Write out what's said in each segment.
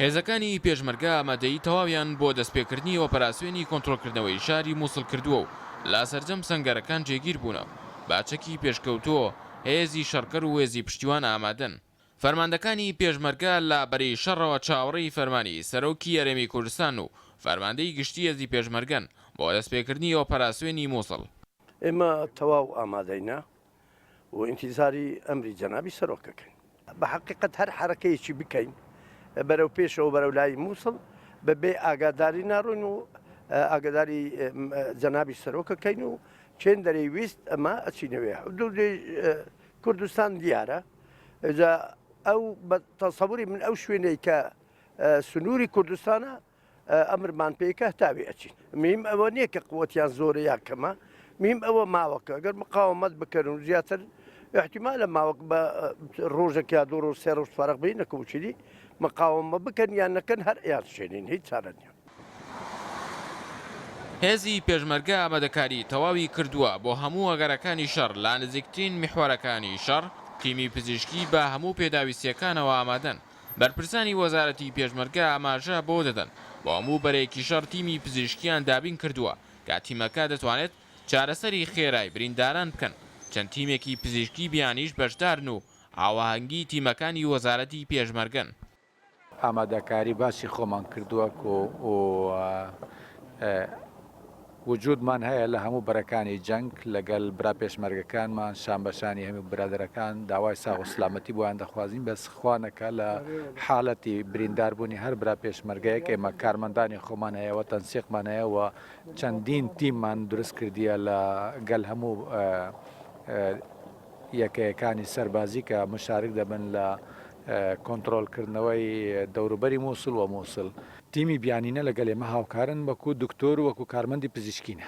هێزەکانی پێشمەرگە ئامادەیی تەواویان بۆ دەستپێکردنی ئۆپەراسیۆنی کۆنترۆڵکردنەوەی شاری موسڵ کردووە و لە سەرجەم سەنگەرەکان جێگیر بوونە و بە چەکی پێشکەوتوو هێزی شەڕکەر و هێزی پشتیوان ئامادەن. فەرماندەکانی پێشمەرگە لە بەرەی شەڕەوە چاوەڕێی فەرمانی سەرۆکی هەرێمی کوردستان و فەرماندەی گشتی هێزی پێشمەرگەن بۆ دەستپێکردنی ئۆپەراسیۆنی موسڵ. ئێمە تەواو ئامادەینە و ئینتیزاری ئەمری جەنابی سەرۆک ئەکەین. بە حەقیقەت هەر حەرەکەیەکی بکەین بەرەو پێشەوە بەرەو لای موسڵ بە بێ ئاگاداری ناڕۆین و ئاگاداری جەنابی سەرۆک ئەکەین و چێن دەرەی ویست ئەمە ئەچینەوێ حدودی کوردستان دیارە جا ئەو بە تەسەوری من ئەو شوێنەی کە سنووری کوردستانە ئەمرمان پێی کە هەتاوێ ئەچین. میم ئەوە نییە کە قوتیان زۆرە یا کەمە، میم ئەوە ماوە کە گەر مقاومەت بکەن و زیاتر ئیحتیمالە ماوەک بە ڕۆژێک یا دوو ڕۆژ سێ ڕۆژ فەرق بی نەکە وچیدی مقاومە بکەن یان نەکەن هەر ئەیان شێنین هیچ چارە نییە. هێزی پێشمەرگە ئامادەکاری تەواوی کردووە بۆ هەموو ئەگەرەکانی شەڕ لە نزیکترین میحوەرەکانی شەڕ، تیمی پزیشکی بە هەموو پێداویستییەکانەوە ئامادەن. بەرپرسانی وەزارەتی پێشمەرگە ئاماژە بەوە دەدەن، بۆ هەموو بەرەیەکی شەڕ تیمی پزیشکییان دابین کردووە کە تیمەکە دەتوانێت چارەسەری خێرای برینداران بکەن، چەند تیمێکی پزیشکی بیانیش بەشدارن و هاوئاهەنگی تیمەکانی وەزارەتی پێشمەرگەن. ئامادەکاری باسی خۆمان کردووە و وجودمان هەیە لە هەموو بەرەکانی جەنگ لەگەل برا پێشمەرگەکانمان شان بە شانی هەموو برادەرەکان داوای ساغ و سلامەتی بۆیان دەخوازین بەس خوا نەکا لە حالەتی بریندار بوونی هەر برا پێشمەرگەیەک ئێمە کارمەندانی خۆمان هەیە و تەنسیقمان هەیە و چەندین تیممان دروست کردیە لە گەل هەموو یەکەیەکانی سەربازی کە مشارک دەبن لە کۆنترۆل کردنەوەی دەوروبەری موسڵ و موسڵ. تیمی بیانینە لەگەل ئێمە هاوکارن وەکو دکتۆر و وەکو کارمەندی پزیشکینە.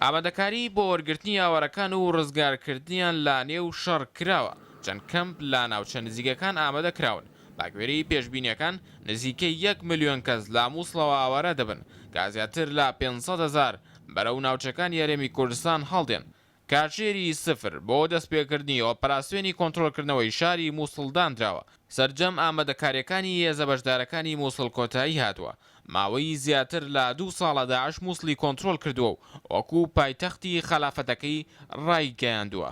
ئامادەکاری بۆ وەرگرتنی ئاوارەکان و ڕزگارکردنیان لە نێو شەڕ کراوە، چەند کەمپ لە ناوچە نزیکەکان ئامادە کراون، بەگوێرەی پێشبینییەکان نزیکەی یەک ملیۆن کەس لە موسڵەوە ئاوارە دەبن، کە زیاتر لە 500 هەزار بەرەو ناوچەکانی هەرێمی کوردستان هەڵدێن. کاتژێری سفر بۆ دەستپێکردنی ئۆپەراسیۆنی کۆنترۆڵکردنەوەی شاری موسڵ دانراوە، سەرجەم ئامادەکارییەکانی هێزە بەشدارەکانی موسڵ کۆتایی هاتووە، ماوەی زیاتر لە دوو ساڵە داعش موسڵی کۆنترۆڵ کردووە و وەکو پایتەختی خەلافەتەکەی ڕایگەیاندووە.